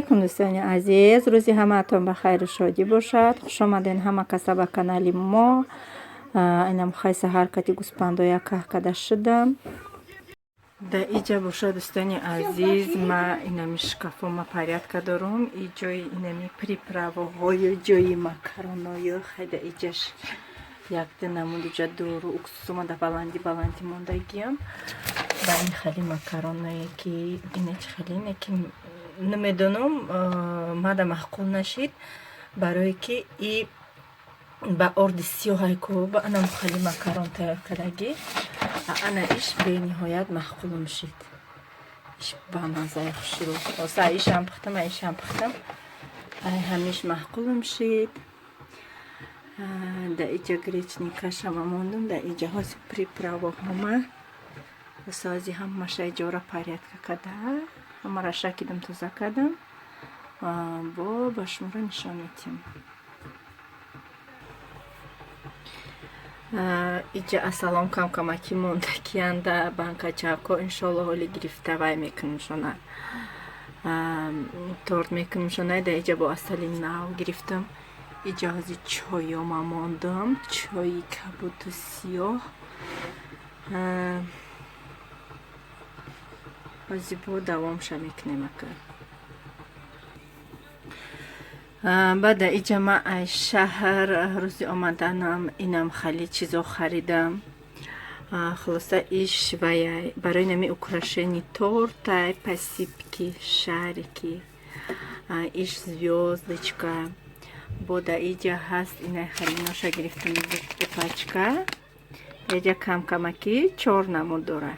Алайкум, дӯстони азиз, рӯзи ҳамаатон ба хайру шодӣ бошад. Хушомаден ҳама каса ба канали мо. Инам хай саҳар кати гӯспандоя каҳ када шудам. Да иҷа бошад, дӯстони азиз, ма инами шкафома порядка дорум. И ҷои инами приправаҳою ҷои макароною хай да иҷаш якда намуд, иҷа дору уксусума да баланди баланди мондагиам. Ба ин хали макароное ки ина чи хали ине ки намедонам, мада маъқул нашид, барое ки и ба орди сиёҳай ку ба анам хали макарон тайёр кардагӣ. Ана иш бениҳоят маъқулум шид, иш ба маззаи хушрӯ. Оса ишам пухтам, ишам пухтам, ай ҳамиш маъқулум шид. Да иҷа гречний кашама мондум, да иҷа ҳози приправаҳома сози ҳамаша иҷора порядка када, ҳамара шакидам, тоза кардам, бо ба шуморо нишон медиҳам. Иҷа асалом камкамаки мондагианда банкачако, иншолло ҳоли гирифта вай мекунемшона, торт мекунемшона. Да иҷа бо асали нав гирифтам. Иҷа ҳози чойома мондам, чои кабуту сиёҳ. Ҳози бо давомша мекунем ака. Баъд иҷа ма ай шаҳр рӯзи омаданам инам хали чизо харидам. Хулоса, иш ваяй барои нами украшени тортай, посыпки, шарики, иш звёздочка. Бо да иҷа ҳаст инай халиноша гирифтам, пачка. Иҷа камкамаки чор намуд дора,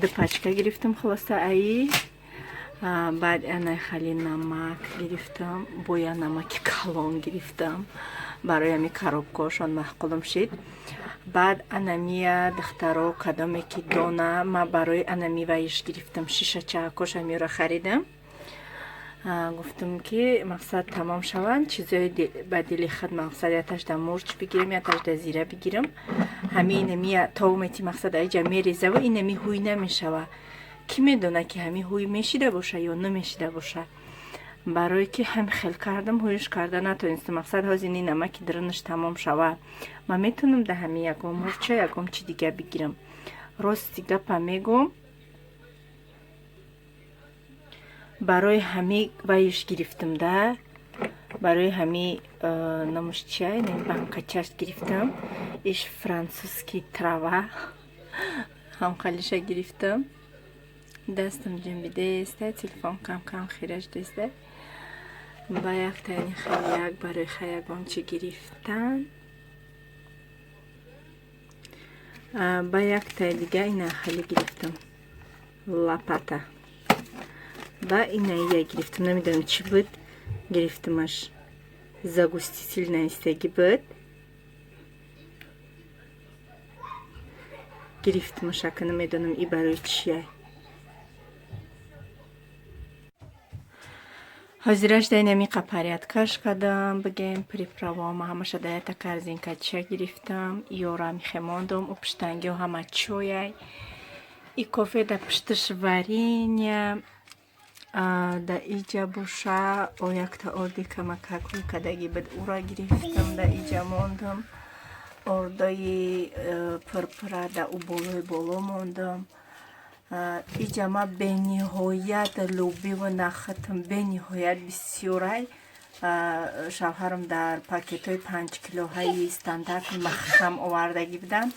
ду пачка гирифтам. Хулоса, аи баъд анай хали намак гирифтам, боя намаки калон гирифтам, барои ҳами коробкаҳошон маъқулум шид. Баъд анамия, духтаро, кадоме ки дона, ма барои анами ваиш гирифтам, шишачаакош ҳамиёра харидам. Гуфтам ки мақсад тамом шаванд чизои ба дили худ, мақсад яташ да мурч бигирам, яташ да зира бигирам. Ҳами инамия томети, мақсад аиҷа мерезаву инами ҳуй намешава. Кӣ медона ки ҳами ҳуй мешида боша ё намешида боша, барое ки ҳами хел кардам, ҳуюш карда натонистам. Мақсад ҳозир ини намаки дарунаш тамом шава, ман метавонам да ҳами ягон мурча, ягон чи дига бигирам. Рости гапа мегӯм, барои ҳами вайш гирифтам, да барои ҳами номуш чия, банкачаш гирифтам. Иш французский трава ҳамхалиша гирифтам. Дастам ҷунбидеста, телефон кам-кам хираш деста. Ба яктайни хел як барои хаягон чӣ гирифтан. Ба яктай дига ина хали гирифтам, лопата. Ба ина я гирифтам, намедонам чӣ буд, гирифтамаш, загуститель наистагӣ буд, гирифтамаш, ака намедонам и барои чия. Ҳозираш да инамиқа порядкаш кардам, бигем приправаома ҳамаша да ята корзинкача гирифтам, ёра михе мондум, у пуштангиҳо ҳама чояй, и кофе да пушташ варенья. Да иҷа боша о якта орди камакак ҳуй кардагӣ буд, ура гирифтам, да иҷа мондум. Ордои пурпура да у болои боло мондум. Иҷа ма бениҳоят лӯбиву нахӯтам, бениҳоят бисёрай. Шавҳарам дар пакетҳои 5 килоҳаи стандарти маҳкам овардагӣ буданд.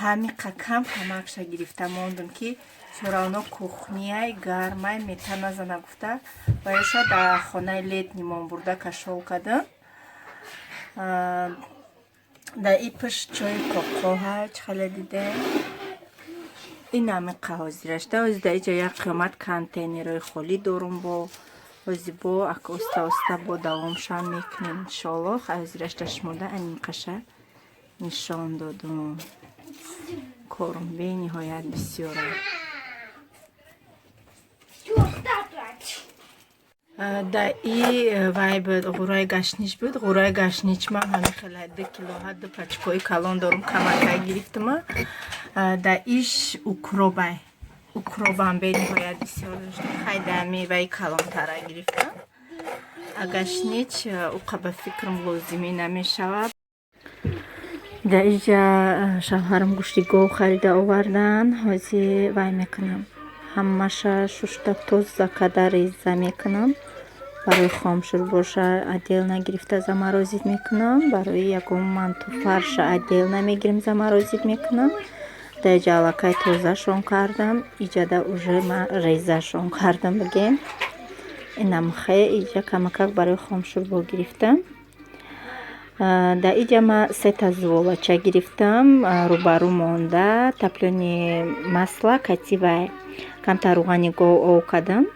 Ҳамиқа кам камакша гирифта мондум, ки всё кухнияй гармай, мета назана гуфта, ва ёша дар хонаи летнимон бурда кашол кардам. Дар и пушт чои коқоҳа чӣ хеле дидем, ин ҳамиқа ҳозираш. Да ҳозир дар иҷа як қиёмат контейнерҳои холӣ дорум, бо ҳозир бо ака оста оста бо давомшам мекунем, иншоаллоҳ. Ҳозираш да шумода анимқаша нишон додум. Корум бениҳоят бисёра. Да и вай буд, ғураи гашнич буд. Ғураи гашнич ман ҳами хела 2 килоҳа, ду пачкои калон дорум, камакай гирифтама. Да иш укробай. Укробам бениҳоят бисёр дошта, хайда меваи калонтара гирифтам. А гашнич уқа ба фикрам лозимӣ намешавад. Дар иҷа шавҳарам гӯшти гов харида овардан. Ҳозир вай мекунам, ҳамаша шушта, тоза карда реза мекунам. Барои хомшӯрбоша отдельно гирифта заморозить мекунам, барои ягон манту, фарша отдельно мегирем, заморозить мекунам. Дар иҷа аллакай тозашон кардам, иҷада уже ман резашон кардам, бигем. Инамхе иҷа камакак барои хомшӯрбо гирифтам. Дар иҷа ман сета зуволача гирифтам, рӯбарӯ монда топлёный масло кати вай камтар рӯғани гов ов кардам,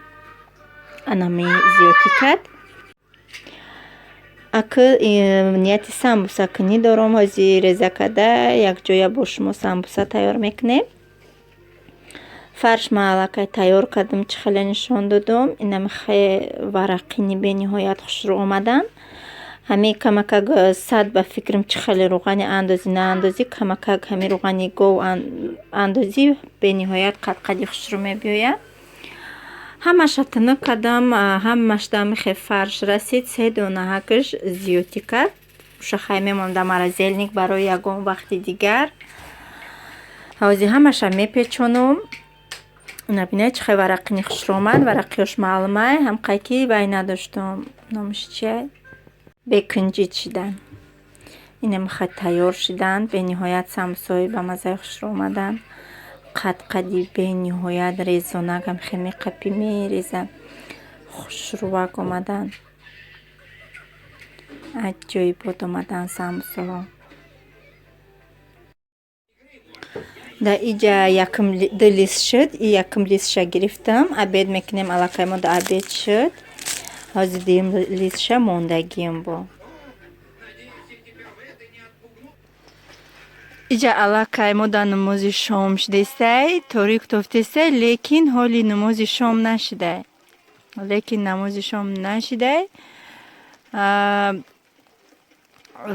анами зиёдтӣ кард. Акы нияти самбуса кунӣ дорам. Ҳозир реза карда, якҷоя бо шумо самбуса тайёр мекунем. Фарш ман аллакай тайёр кардам, чӣ хеле нишон додум. Инами хе варақини бениҳоят хушрӯ омаданд. Ҳамин камакак сад ба фикрам, чӣ хеле рӯғани андозӣ, наандозӣ, камакак ҳамин рӯғани гов андозӣ, бениҳоят қадқади хушрӯ мебиёяд. Ҳамаша тунук кардам, ҳамаш дамихе фарш расид, се донаҳакаш зиёдтӣ кард. Уша хай мемонад дар морозильник барои ягон вақти дигар. Ҳозир ҳамаша мепечонум. Набинед, чӣ хел варақини хушрӯ омад, варақиёш маълумай, ҳамқай ки вай надоштум. Номаш чия? Бекунҷид шидан. Инам хай тайёр шиданд, бениҳоят самбусаҳои ба маззаи хушрӯ омаданд. Қадқади бениҳоят резонак, хе меқапӣ, мереза. Хушрӯвак омаданд. Аҷоибот омаданд самбусаҳо. Дар иҷа якм ду лист шуд, и якм листша гирифтам. Обед мекунем, аллакай мо да обед шуд. Ҳозир дуюм листша мондагием бо. Иҷа аллакай мо дар намози шом шудестай, торик тофтестай, лекин ҳоли намози шом нашудай. Лекин намози шом нашудай.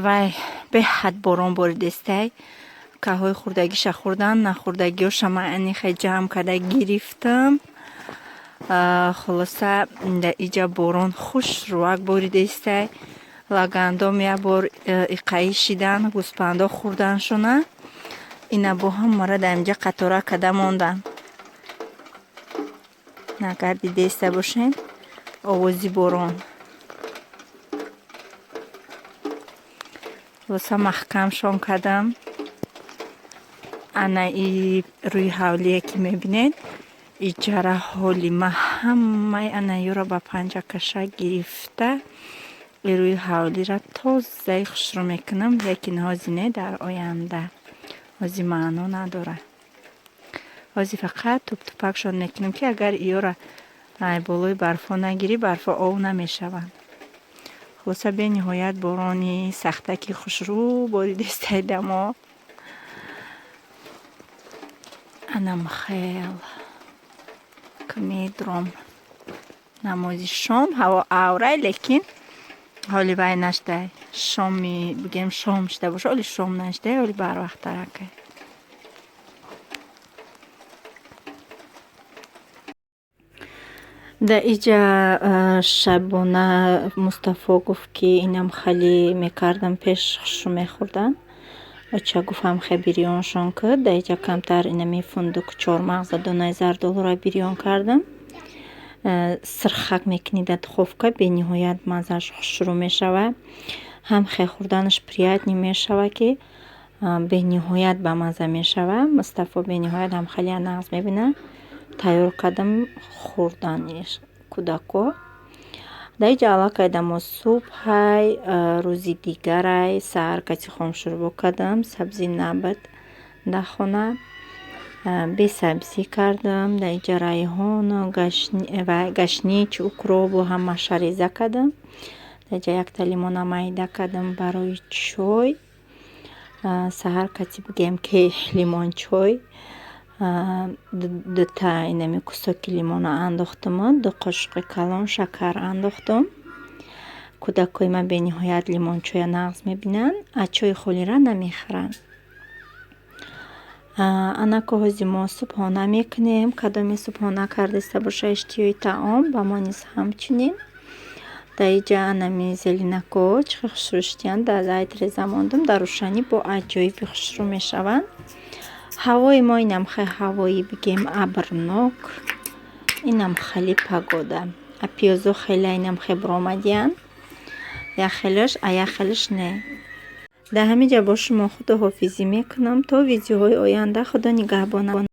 Вай беҳад борон боридестай. Каҳҳои хурдагиша хӯрдан, нахӯрдагиёша ман анихе ҷамъ карда гирифтам. Хулоса, дар иҷа борон хушрӯак боридестай. Лагандом як бор иқаӣ шидан, гӯспандо хӯрданшона. Ина бо ҳамара дар инҷа қатора карда мондан. Агар дидаиста бошед, овози борон. Хулоса, маҳкамшон кардам. Ана и рӯи ҳавлие ки мебинед, иҷара ҳоли ман ҳамаи ана ёро ба панҷакаша гирифта, и рӯи ҳавлира тозаи хушрӯ мекунам, лекин ҳозир не, дар оянда. Ҳозир маъно надорад. Ҳозир фақат туптупакшон мекунам, ки агар иёра болои барфҳо нагирӣ, барфҳо ов намешаванд. Хулоса, бениҳоят борони сахтаки хушрӯ боридестай дамо. Анам хел ки медуром намози шом, ҳаво аврай, лекин ҳоли вай нашдай. Шоми бигем, шом шуда боша, ҳоли шом нашдай, ҳоли барвақттаракай. Дар иҷа шабона Мустафо гуфт, ки инам хеле мекардам пеш, хушрӯ мехӯрданд. Оча гуфт, ҳамхе бирёншон куд. Дар иҷа камтар инами фундуку чормағза, донаи зардолуро бирён кардам. Сирхак мекунӣ дар духовка, бениҳоят маззааш хушрӯ мешавад. Ҳамхе хӯрданаш приятный мешавад, ки бениҳоят ба мазза мешавад. Мустафо бениҳоят ҳам хеле нағз мебинад. Тайёр кардам, хӯрдан кӯдако. Дар иҷа аллакай дамо субҳай, рӯзи дигарай, саҳар кати хомшӯрбо кардам, сабзӣ набуд дар хона. Бесабзӣ кардам. Дар иҷа райҳону гашнич, укробу ҳамаша реза кардам. Дар иҷа якта лимона майда кардам барои чой. Саҳар кати бигем, ки лимончой. Дута инами кусоки лимона андохтуму ду қошуқи калон шакар андохтум. Кӯдакҳои ман бениҳоят лимончоя нағз мебинанд, а чойи холира намехӯранд. Анако, ҳози мо субҳона мекунем. Кадоме субҳона кардаиста боша, иштиҳои таом, ба мо низ ҳамчунин. Дар иҷа анами зеленако чӣ хел хушрӯ шудиянд. Дар айтреза мондум, дар рӯшанӣ бо аҷоиби хушрӯ мешаванд. Ҳавои мо инам хел ҳавои, бигем, абрнок, инам хеле погода. А пиёзо хеле инам хел баромадиянд. Як хелаш, а як хелаш не. Дар ҳамин ҷа бо шумо худоҳофизӣ мекунам то видеоҳои оянда. Худо нигаҳбона.